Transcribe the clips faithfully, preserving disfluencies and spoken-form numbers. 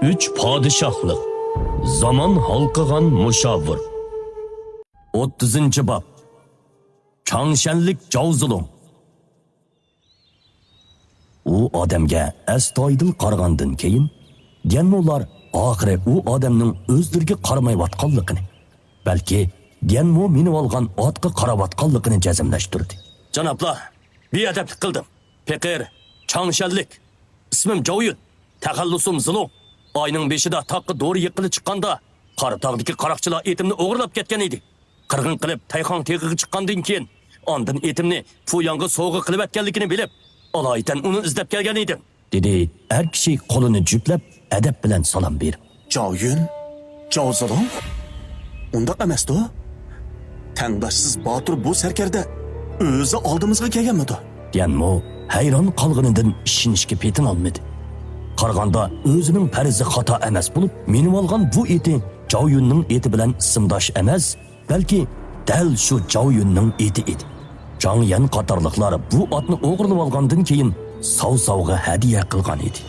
ئۈچ پادىشاھلىق. زامان ھالقىغان مۇشاۋىر. ئوتتۇزىنچى باب. چاڭشەنلىك جاۋزۇلۇڭ. ئۇ ئادەمگە ئەستايىدىل قارىغاندىن كېيىن، ديەنمولار ئاخىرى ئۇ ئادەمنىڭ ئۆزلىرىگە قارىمايۋاتقانلىقىنى، بەلكى ديەنمو مىنىۋالغان ئاتقا قاراۋاتقانلىقىنى جەزملەشتۈردى. جانابلار، بىئەدەپلىك قىلدىم. پېقىر، چاڭشەنلىك. ئىسمىم جاۋيۈن. تەخەللۇسۇم زىلۇڭ. ئاينىڭ بېشىدا تاغقا دورا يىغقىلى چىققاندا، قارا تاغدىكى قاراقچىلار ئېتىمنى ئوغرىلاپ كەتكەن ئىدى. قىرغىن قىلىپ تەيخاڭ تېغىغا چىققاندىن كېيىن، ئاندىن ئېتىمنى فۇياڭغا سوۋغا قىلىۋەتكەنلىكىنى بىلىپ، ئالايىتەن ئۇنى ئىزدەپ كەلگەن ئىدىم. دېدى ئەر كىشى قولىنى جۈپلەپ، ئەدەپ بىلەن سالام بېرىپ. جاۋيۈن؟ جاۋزىلۇڭ؟ ئۇنداق ئەمەستۇ؟ تەڭداشسىز باتۇر بۇ سەركەردە ئۆزى ئالدىمىزغا كەلگەنمىدۇ؟ ديەنمو ھەيران قالغىنىدىن ئىشىنىشكە پېتىنالمىدى. قارىغاندا ئۆزىنىڭ پەرىزى خاتا ئەمەس بولۇپ، مىنىۋالغان بۇ ئېتى جاۋيۈننىڭ ئېتى بىلەن ئىسىمداش ئەمەس، بەلكى دەل شۇ جاۋيۈننىڭ ئېتى ئىدى. جاڭ يەن قاتارلىقلار بۇ ئاتنى ئوغرىلىۋالغاندىن كېيىن ساۋ-ساۋغا ھەدىيە قىلغان ئىدى.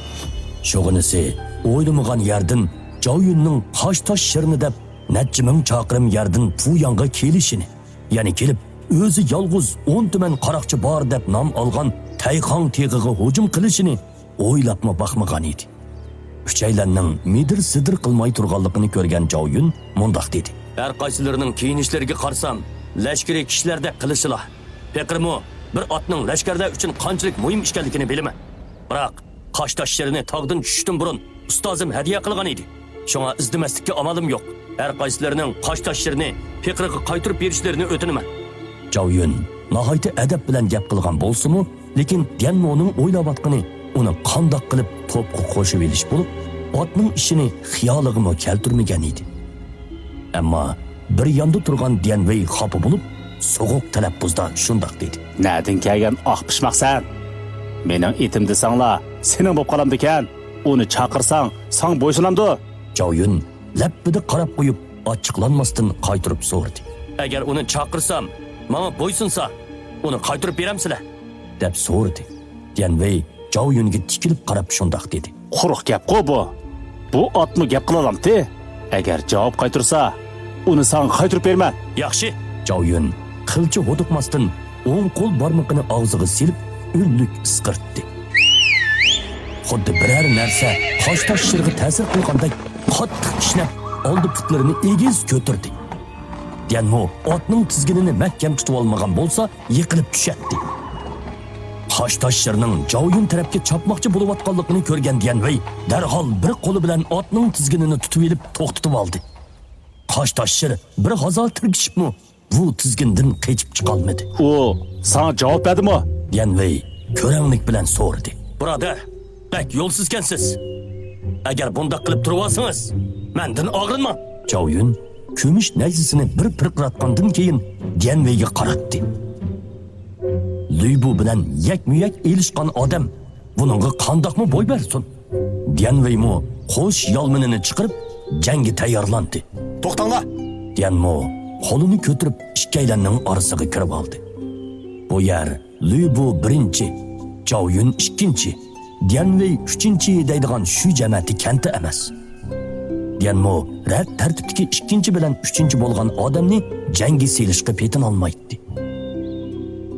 شۇغىنىسى ئويلىمىغان يەردىن جاۋيۈننىڭ قاشتاش شىرنى دەپ نەچچە مىڭ چاقىرىم يەردىن فۇياڭغا كېلىشىنى، يەنە كېلىپ ئۆزى يالغۇز ئون تۈمەن قاراقچى بار دەپ نام ئالغان تەيخاڭ تېغىغا ھۇجۇم قىلىشىنى ئويلاپمۇ باقمىغان ئىدى. ئۈچەيلەننىڭ مىدىر-سىدىر قىلماي تۇرغانلىقىنى كۆرگەن جاۋيۈن مۇنداق دېدى. ھەر قايسىلىرىنىڭ كىيىنىشلىرىگە قارىسام، لەشكىرىي كىشىلەردەك قىلىشىلا. پېقىرمۇ بىر ئاتنىڭ لەشكەرلەر ئۈچۈن قانچىلىك مۇھىم ئىكەنلىكىنى بىلىمەن. بىراق، قاشتاش شىرنى تاغدىن چۈشۈشتىن بۇرۇن ئۇستازىم ھەدىيە قىلغان ئىدى. شۇڭا ئىزدىمەسلىككە ئامالىم يوق. ھەر قايسىلىرىنىڭ قاشتاش شىرنى پېقىرغا قايتۇرۇپ بېرىشلىرىنى ئۆتۈنىمەن. جاۋيۈن ناھايىتى ئەدەپ بىلەن گەپ قىلغان بولسىمۇ، لېكىن ديەنمونىڭ ئويلاۋاتقىنى ئۇنى قانداق قىلىپ توپقا قوشۇۋېلىش بولۇپ، ئاتنىڭ ئىشىنى خىيالىغىمۇ كەلتۈرمىگەن ئىدى. ئەمما بىر ياندا تۇرغان ديەنۋېي خاپا بولۇپ، سوغۇق تەلەپپۇزدا شۇنداق دېدى. نەدىن كەلگەن ئاق پىشماقسەن؟ مېنىڭ ئېتىم دېسەڭلا، سېنىڭ بولۇپ قالامدىكەن. ئۇنى چاقىرساڭ، ساڭا بويسۇنامدۇ؟ جاۋيۈن لەپپىدە قاراپ قويۇپ، ئاچچىقلانماستىن قايتۇرۇپ سورىدى. ئەگەر ئۇنى چاقىرسام، ماڭا بويسۇنسا، ئۇنى قايتۇرۇپ بېرەمسىلەر؟ دەپ سورىدى. ديەنۋېي جاۋيۈنگە تىكىلىپ قاراپ شۇنداق دېدى. قۇرۇق گەپقۇ بۇ. بۇ ئاتمۇ گەپ قىلالامتى؟ ئەگەر جاۋاب قايتۇرسا، ئۇنى ساڭا قايتۇرۇپ بېرىمەن. ياخشى. جاۋيۈن قىلچە ھودۇقماستىن ئوڭ قول بارمىقىنى ئاغزىغا سېلىپ، ئۈنلۈك ئىسقىرتتى. خۇددى بىرەر نەرسە قاشتاش شىرغا تەسىر قىلغاندەك قاتتىق كىشنەپ، ئالدى پۇتلىرىنى ئېگىز كۆتۈردى. ديەنمو ئاتنىڭ تىزگىنىنى مەھكەم تۇتۇۋالمىغان بولسا، يىقىلىپ چۈشەتتى. قاشتاش شىرنىڭ جاۋيۈن تەرەپكە چاپماقچى بولۇۋاتقانلىقىنى كۆرگەن ديەنۋېي دەرھال بىر قولى بىلەن ئاتنىڭ تىزگىنىنى تۇتۇۋېلىپ توختىتىۋالدى. قاشتاش شىر بىر ھازا تىركىشىپمۇ، بۇ تىزگىندىن قېچىپ چىقالمىدى. ئۇ ساڭا جاۋاب بەردىمۇ؟ ديەنۋېي كۆرەڭلىك بىلەن سورىدى. بۇرادەر، بەك يولسىزكەنسىز. ئەگەر بۇنداق قىلىپ تۇرۇۋالسىڭىز، مەندىن ئاغرىنماڭ. جاۋيۈن كۈمۈش نەيزىسىنى بىر پىرقىراتقاندىن كېيىن ديەنۋېيگە قاراتتى. لۈيبۇ بىلەن يەكمۇ-يەك ئېلىشقان ئادەم بۇنىڭغا قانداقمۇ بوي بەرسۇن؟ ديەنۋېيمۇ قوش يالمىنىنى چىقىرىپ، جەڭگە تەييارلاندى. توختاڭلار! ديەنمو قولىنى كۆتۈرۈپ، ئىككىيلەننىڭ ئارىسىغا كىرىۋالدى. بۇ يەر لۈيبۇ بىرىنچى، جاۋيۈن ئىككىنچى، ديەنۋېي ئۈچىنچى دەيدىغان شۇ جەمەتى كەنتى ئەمەس. ديەنمو رەت تەرتىپتىكى ئىككىنچى بىلەن ئۈچىنچى بولغان ئادەمنى جەڭگە سېلىشقا پېتىنالمايتتى.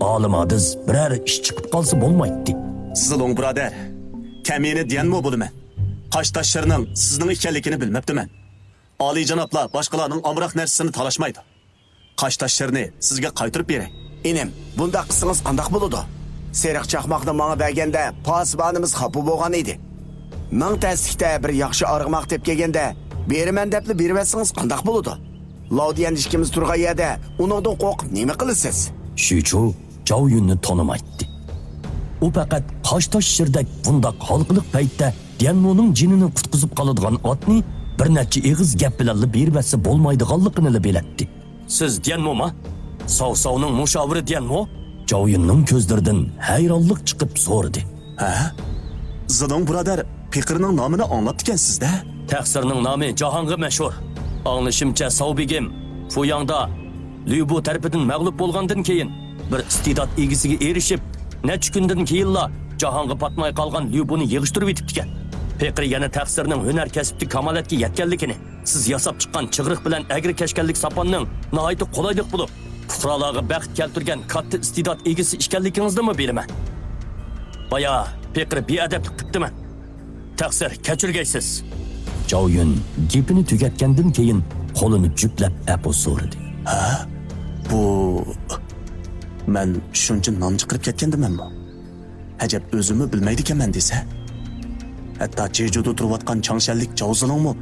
ئالىمادىز بىرەر ئىش چىقىپ قالسا بولمايتتى. زىلۇڭ بۇرادەر، كەمىنە ديەنمو بولىمەن. قاشتاش شىرنىڭ سىزنىڭ ئىكەنلىكىنى بىلمەپتىمەن. ئالىيجانابلار باشقىلارنىڭ ئامراق نەرسىسىنى تالاشمايدۇ. قاشتاش شىرنى سىزگە قايتۇرۇپ بېرەي. ئىنىم، بۇنداق قىلسىڭىز قانداق بولىدۇ؟ سېرىق چاقماقنى ماڭا بەرگەندە، پاسىبانىمىز خاپا بولغان ئىدى. مىڭ تەسلىكتە بىر ياخشى ئارغىماق تېپىپ كەلگەندە، بېرىمەن دەپلا بېرىۋەتسىڭىز قانداق بولىدۇ؟ لاۋدىيەن ئىككىمىز تۇرغان يەردە ئۇنىڭدىن قورقۇپ نېمە قىلىسىز؟ شۈيچۇ جاۋيۈننى تونۇمايتتى. ئۇ پەقەت قاشتاش شىردەك بۇنداق ھالقىلىق پەيتتە ديەنمونىڭ جېنىنى قۇتقۇزۇپ قالىدىغان ئاتنى بىر نەچچە ئېغىز گەپ بىلەنلا بېرىۋەتسە بولمايدىغانلىقىنىلا بىلەتتى. سىز ديەنموما؟ ساۋساۋنىڭ مۇشاۋىرى ديەنمو؟ جاۋيۈننىڭ كۆزلىرىدىن ھەيرانلىق چىقىپ سورىدى. ھە؟ زىلۇڭ بۇرادەر پېقىرنىڭ نامىنى ئاڭلاپتىكەنسىز-دە؟ تەقسىرنىڭ نامى جاھانغا مەشھۇر. ئاڭلىشىمچە، ساۋ بېگىم فۇياڭدا لۈبۇ تەرىپىدىن مەغلۇپ بولغاندىن كېيىن، بىر ئىستېدات ئىگىسىگە ئېرىشىپ، نەچچە كۈندىن كېيىنلا جاھانغا پاتماي قالغان لۈبۇنى يىغىشتۇرۇۋېتىپتىكەن. پېقىر يەنە تەقسىرنىڭ ھۈنەر كەسىپتە كامالەتكە يەتكەنلىكىنى، سىز ياساپ چىققان چىغرىق بىلەن ئەگرى كەشكەنلىك ساپاننىڭ ناھايىتى قولايلىق بولۇپ، پۇقرالارغا بەخت كەلتۈرگەن كاتتا ئىستېدات ئىگىسى ئىكەنلىكىڭىزنىمۇ بىلىمەن. بايا پېقىر بىئەدەپلىك قىپتىمەن. تەقسىر، كەچۈرگەيسىز. جاۋيۈن گېپىنى تۈگەتكەندىن كېيىن، قولىنى جۈپلەپ ئەپۇ سورىدى. ھە؟ بۇ، مەن شۇنچە نام چىقىرىپ كەتكەندىمەنمۇ؟ ئەجەب، ئۆزۈممۇ بىلمەيدىكەنمەن دېسە. ھەتتا جېجۇدا تۇرۇۋاتقان چاڭشەنلىك جاۋزىلىڭمۇ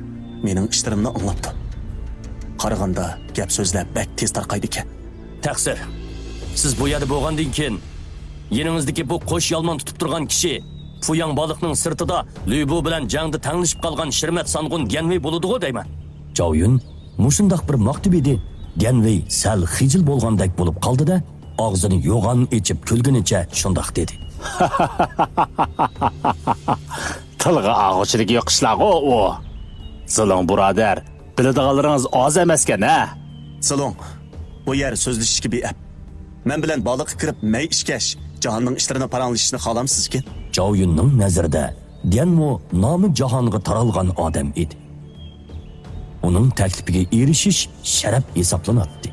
مېنىڭ ئىشلىرىمنى ئاڭلاپتۇ. قارىغاندا، گەپ سۆزلەر بەك تېز تارقايدىكەن. تەقسىر، سىز بۇ يەردە بولغاندىن كېيىن، يېنىڭىزدىكى بۇ قوش يالمان تۇتۇپ تۇرغان كىشى، پۇياڭ بالىقنىڭ سىرتىدا لۈيبۇ بىلەن جەڭدە تەڭلىشىپ قالغان شىرمەت سانغۇن ديەنۋېي بولىدىغۇ دەيمەن. جاۋيۈن مۇشۇنداق بىر ماختىپ ئىدى، ديەنۋېي سەل خىجىل بولغاندەك بولۇپ قالدى-دە، ئاغزىنى يوغان ئېچىپ كۈلگىنىچە شۇنداق دېدى. تىلغا ئالغۇچىلىك يوق ئىشلارغۇ ئۇ. زىلۇڭ بۇرادەر، بىلىدىغانلىرىڭىز ئاز ئەمەسكەن ھە؟ زىلۇڭ، بۇ يەر سۆزلىشىشكە بىئەپ. مەن بىلەن بالىققا كىرىپ مەي ئىچكەچ، جاھاننىڭ ئىشلىرىنى پاراڭلىشىشنى خالامسىزكىن؟ جاۋيۈننىڭ نەزىرىدە ديەنمو نامى جاھانغا تارالغان ئادەم ئىدى. ئۇنىڭ تەكلىپىگە ئېرىشىش شەرەپ ھېسابلىناتتى.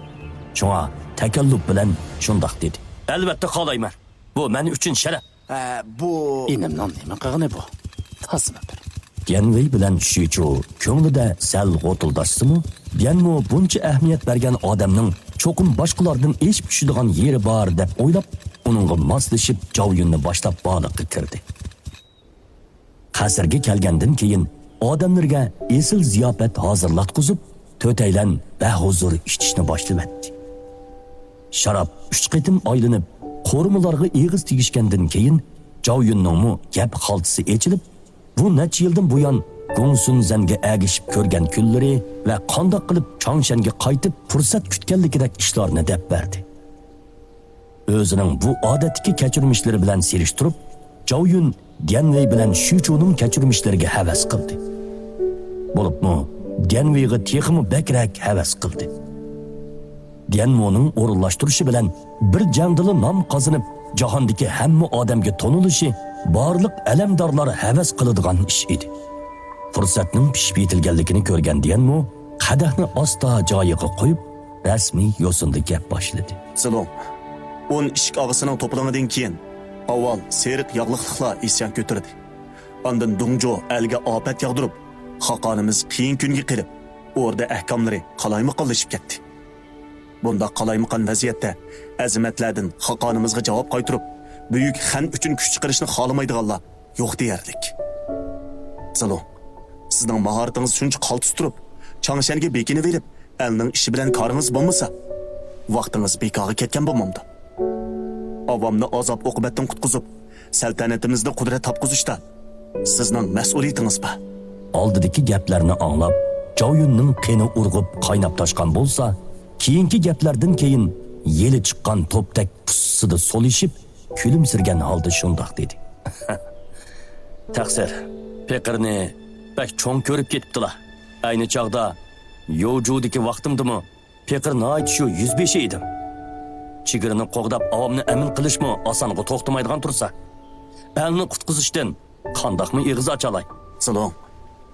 شۇڭا تەكەللۇپ بىلەن شۇنداق دېدى. ئەلۋەتتە خالايمەن. بۇ مەن ئۈچۈن شەرەپ. ھە، بۇ ئىنىمنىڭ نېمە قىلغىنى بۇ؟ تازىمۇ بىر. ديەنۋېي بىلەن شۈچۇ كۆڭلىدە سەل غوتۇلداشسىمۇ، ديەنمو بۇنچە ئەھمىيەت بەرگەن ئادەمنىڭ چوقۇم باشقىلاردىن ئېشىپ چۈشىدىغان يېرى بار دەپ ئويلاپ، ئۇنىڭغا ماسلىشىپ جاۋيۈننى باشلاپ بالىققا كىردى. قەسىرگە كەلگەندىن كېيىن، ئادەملىرىگە ئېسىل زىياپەت ھازىرلاتقۇزۇپ، تۆتەيلەن بەھۇزۇر ئىچىشنى باشلىۋەتتى. شاراب ئۈچ قېتىم ئايلىنىپ، قورۇمىلارغا ئېغىز تېگىشكەندىن كېيىن، جاۋيۈننىڭمۇ گەپ خالتىسى ئېچىلىپ، بۇ نەچچە يىلدىن بۇيان گۇڭسۈنزەنگە ئەگىشىپ كۆرگەن كۈنلىرى ۋە قانداق قىلىپ چاڭشەنگە قايتىپ پۇرسەت كۈتكەنلىكىدەك ئىشلارنى دەپ بەردى. ئۆزىنىڭ بۇ ئادەتتىكى كەچۈرمىشلىرى بىلەن سېلىشتۇرۇپ، جاۋيۈن ديەنۋېي بىلەن شۈچۇنىڭ كەچۈرمىشلىرىگە ھەۋەس قىلدى. بولۇپمۇ ديەنۋېيغا تېخىمۇ بەكرەك ھەۋەس قىلدى. ديەنمونىڭ ئورۇنلاشتۇرۇشى بىلەن بىر جەڭدىلا نام قازىنىپ، جاھاندىكى ھەممە ئادەمگە تونۇلۇشى بارلىق ئەلەمدارلار ھەۋەس قىلىدىغان ئىش ئىدى. پۇرسەتنىڭ پىشىپ يېتىلگەنلىكىنى كۆرگەن ديەنمو قەدەھنى ئاستا جايىغا قويۇپ، رەسمىي يوسۇندا گەپ باشلىدى. زىلۇڭ، ئون ئىشىك ئاغىسىنىڭ توپىلىڭىدىن كېيىن، ئاۋۋال سېرىق ياغلىقلىقلار ئىسيان كۆتۈردى. ئاندىن دۇڭجۇ ئەلگە ئاپەت ياغدۇرۇپ، خاقانىمىز قىيىن كۈنگە قېلىپ، ئوردا ئەھكاملىرى قالايمىقانلىشىپ كەتتى. بۇنداق قالايمىقان ۋەزىيەتتە ئەزىمەتلەردىن خاقانىمىزغا جاۋاب قايتۇرۇپ، بۈيۈك خەن ئۈچۈن كۈچ چىقىرىشنى خالىمايدىغانلار يوق دېيەرلىك. زىلۇڭ، سىزنىڭ ماھارىتىڭىز شۇنچە قالتىس تۇرۇپ، چاڭشەنگە بېكىنىۋېلىپ، ئەلنىڭ ئىشى بىلەن كارىڭىز بولمىسا، ۋاقتىڭىز بىكارغا كەتكەن بولمامدۇ؟ ئاۋامنى ئازاب-ئوقۇبەتتىن قۇتقۇزۇپ، سەلتەنىتىمىزنى قۇدرەت تاپقۇزۇشتا سىزنىڭ مەسئۇلىيىتىڭىز بار. ئالدىدىكى گەپلەرنى ئاڭلاپ، جاۋيۈننىڭ قېنى ئۇرغۇپ قايناپ تاشقان بولسا، كېيىنكى گەپلەردىن كېيىن يېلى چىققان توپتەك پۇسسىدا سولىشىپ، كۈلۈمسىرىگەن ھالدا شۇنداق دېدى. تەقسىر، پېقىرنى بەك چوڭ كۆرۈپ كېتىپتىلا. ئەينى چاغدا يوجۇدىكى ۋاقتىمدىمۇ پېقىر ناھايىتى شۇ يۈزبېشى ئىدىم. چېگرىنى قوغداپ ئاۋامنى ئەمىن قىلىشمۇ ئاسانغا توختىمايدىغان تۇرسا، ئەلنى قۇتقۇزۇشتىن قانداقمۇ ئېغىز ئاچالاي؟ زىلۇڭ،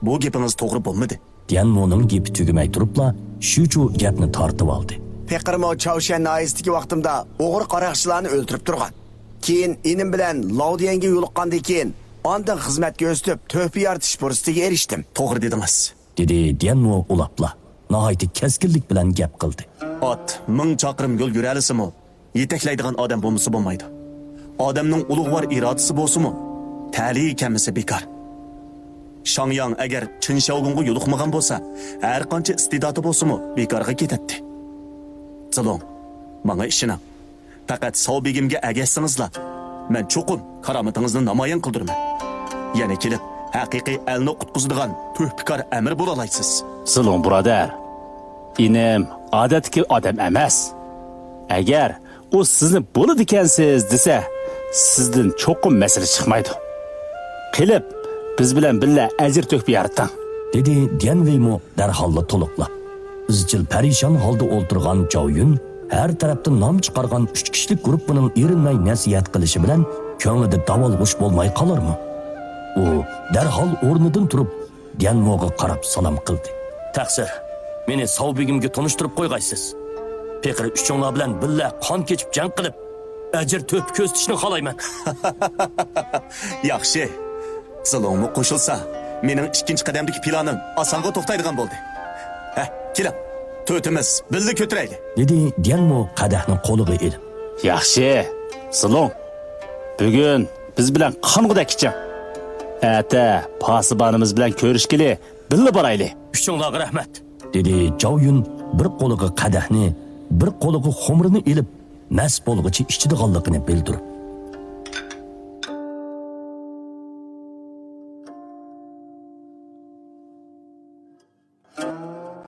بۇ گېپىڭىز توغرا بولمىدى. ديەنمونىڭ گېپى تۈگىمەي تۇرۇپلا، شۈچۇ گەپنى تارتىۋالدى. پېقىرمۇ چاۋشيەن ناھىيەسىدىكى ۋاقتىمدا ئوغرى قاراقچىلارنى ئۆلتۈرۈپ تۇرغان. كېيىن ئىنىم بىلەن لاۋدىيەنگە يولۇققاندىن كېيىن، ئاندىن خىزمەتكە ئۆستۈپ، تۆھپە يارىتىش پۇرسىتىگە ئېرىشتىم. توغرا دېدىڭىز، دېدى ديەنمو ئۇلاپلا، ناھايىتى كەسكىنلىك بىلەن گەپ قىلدى. ئات مىڭ چاقىرىم يول يۈرەلىسىمۇ، يېتەكلەيدىغان ئادەم بولمىسا بولمايدۇ. ئادەمنىڭ ئۇلۇغۋار ئىرادىسى بولسىمۇ، تەلىيى كەلمىسە بىكار. شاڭياڭ ئەگەر چېن شياۋگۇڭغا يولۇقمىغان بولسا، ھەر قانچە ئىستېداتى بولسىمۇ، بىكارغا كېتەتتى. زىلۇڭ، ماڭا ئىشىنىڭ. پەقەت ساۋ بېگىمگە ئەگەشسىڭىزلا، مەن چوقۇم كارامىتىڭىزنى نامايان قىلدۇرىمەن. يەنە كېلىپ، ھەقىقىي ئەلنى قۇتقۇزىدىغان تۆھپىكار ئەمىر بولالايسىز. زىلۇڭ بۇرادەر، ئىنىم ئادەتتىكى ئادەم ئەمەس. ئەگەر ئۇ سىزنى بولىدىكەنسىز دېسە، سىزدىن چوقۇم مەسىلە چىقمايدۇ. قېلىپ، بىز بىلەن بىللە ئەجىر تۆھپە يارىتىڭ، دېدى ديەنۋېيمۇ دەرھاللا تولۇقلاپ. ئىزچىل پەرىشان ھالدا ئولتۇرغان جاۋيۈن ھەر تەرەپتىن نام چىقارغان ئۈچ كىشىلىك گۇرۇپپىنىڭ ئېرىنمەي نەسىھەت قىلىشى بىلەن كۆڭلىدە داۋالغۇش بولماي قالارمۇ؟ ئۇ دەرھال ئورنىدىن تۇرۇپ، ديەنموغا قاراپ سالام قىلدى. تەقسىر، مېنى ساۋ بېگىمگە تونۇشتۇرۇپ قويغايسىز. پېقىر ئۈچۈڭلار بىلەن بىللە قان كېچىپ جەڭ قىلىپ، ئەجىر تۆھپە كۆرسىتىشنى خالايمەن. ياخشى. زىلۇڭمۇ قوشۇلسا، مېنىڭ ئىككىنچى قەدەمدىكى پىلانىم ئاسانغا توختايدىغان بولدى. ھە، كېلىڭ، تۆتىمىز بىللە كۆتۈرەيلى. دېدى ديەنمو قەدەھنى قولىغا ئېلىپ. ياخشى، زىلۇڭ. بۈگۈن بىز بىلەن قانغۇدەك ئىچىڭ. ئەتە پاسىبانىمىز بىلەن كۆرۈشكىلى، بىللە بارايلى. ئۈچۈڭلارغا رەھمەت. دېدى جاۋيۈن بىر قولىغا قەدەھنى، بىر قولىغا خۇمرىنى ئېلىپ، مەست بولغۇچە ئىچىدىغانلىقىنى بىلدۈرۈپ.